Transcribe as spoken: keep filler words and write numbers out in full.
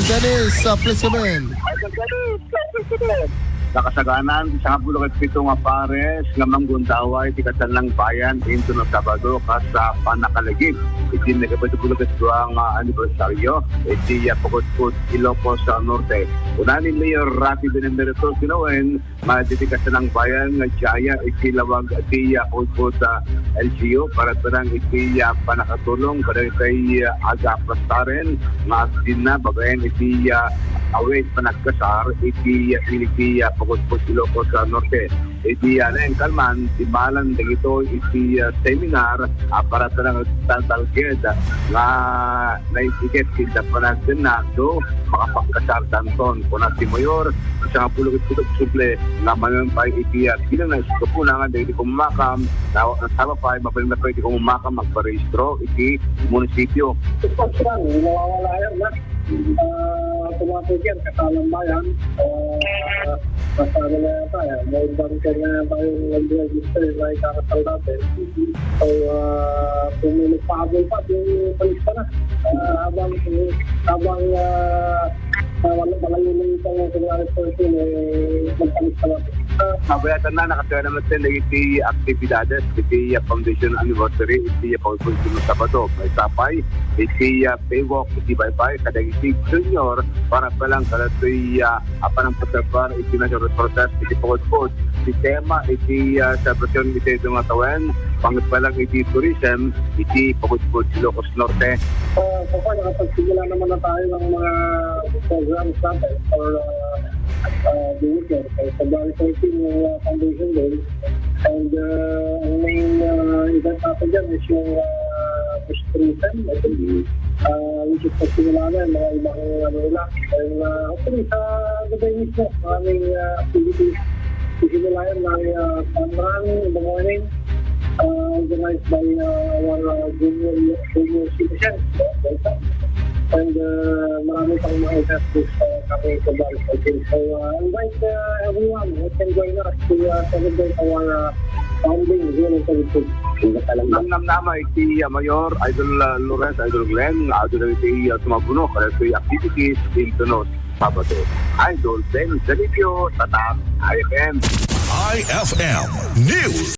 Dennis, uh, please come in. Nakasaganan ti sangapulo ket pito nga pares nga manggundaway ti Kasanlang Bayan intono Sabado kas, ah, pannakaligid iti nagapitupulo ket dua nga anibersaryo iti, ah, Pagudpud, Ilocos, ah, Norte. Kuna ni Mayor Raffy Benemérito Sinawen, nga ditoy Kasanlang Bayan nga diay iti lawag ti, ah, Pagudpud, ah, L G U para iti, ah, pannakatulong kadagiti, ah, agpastaren nga agdinna babaen iti, ah, awit panagkasar iti, ah, iti, ah, Pagudpud, Ilocos, ah, Norte. Iti, ah, naengkan man, dimmalan dagitoy iti, ah, seminar, ah, para iti nagtatalged nga naisigit ti panagdinna, no? Makapagkasar danton, kuna ti Mayor, sangapulo ket pito ti subli nga manen pay iti, ah, bilang na isip ko na nga dagiti kumakam, na, na sama pay, mabalin na pay iti kumakam, magparehistro iti munisipyo. Sitwasyon, nawawala yan, ha? Ah, tumatay yan, Kasanlang Bayan. Ah, kasama na yata yan. May iba rin kanya tayong nag-register na ikakasal natin. So, ah, kung may nagpahabol pa, di palista na. Ah, habang, habang, ah, ah, wala, malayo na yung isang security person, eh, magpalista na. Ah, mabayatan na, nakasaya naman din iti aktibidades, iti, ah, foundation anniversary, iti, ah, pagpunsun ng Sabado. May sapay, iti, ah, paywalk, iti baybay, kadagiti junior, para pa lang, kadagiti, ah, apan ang preservar, iti natural resources, iti pagudpod, iti tema, iti, ah, celebration, iti ito nga tawen, pangit pa lang, iti tourism, iti pagudpod, Ilocos Norte. Ah, so far, nakapagsimula naman na tayo ng mga programs natin for, ah, ah, the weekend. So, February thirteen, yung, ah, Foundation Day. And, ah, ang main, ah, event natin dyan is yung, ah, Tourism. Ah, which is pagsimula na yung mga ibang ano nila. And, ah, hopefully, sa gabi mismo, maraming, ah, activities. Sisimula yan ng, ah, fun run in the morning, ah, organized by, ah, our, ah, junior, junior citizens. And, ah, marami pang mga events this, ah, coming February fourteen. So, ah, invite, ah, everyone who can join us to, ah, celebrate our, ah, founding here in Philippines. Namnam na iti, ah, Mayor, Idol, ah, Lawrence, Idol Glenn, Idol iti, ah, sumabuno, kadagiti activities intono Sabado. Idol Ben Zalipio, Tatak, I F M. I F M News.